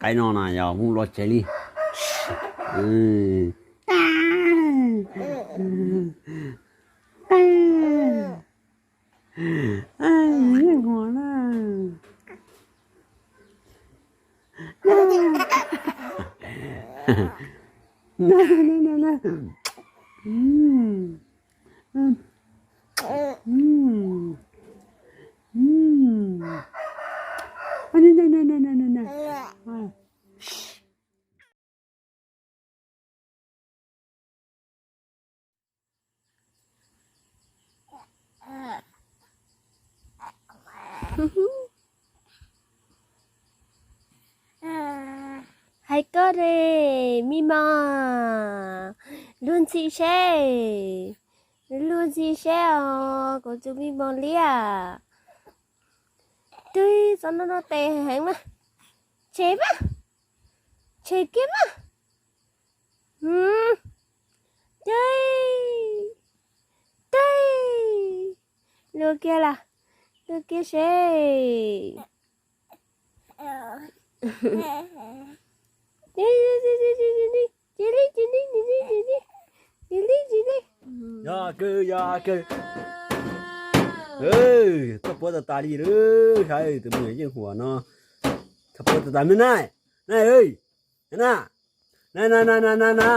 Qaib no na yog muab lua tseg li. Yeej huam na. Hais koj ne, me mos, luag ntxhi seb, luag ntxhi seb os, kuv tus me mos liab. Twb txhob noj noj tes heev mas, tshem mas, tshem kiag mas. Twb, twb, luag kiag las, luag kiag seb. Yog kawg, yog kawg. Txoj puab tas tas li lawm, saib tus me nyuam yeej huam no. Txoj puab tas tas me na, na, na, na, na, na, na.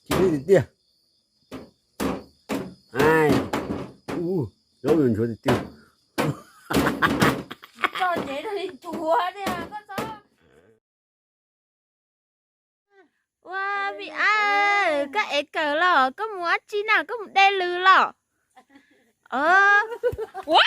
Tsis li tiag tiag. Zaub ntsuav tiag tiag. Ua, vim a, koj ev kawm los koj mus dab tsi na, koj mus de lws los? Ua,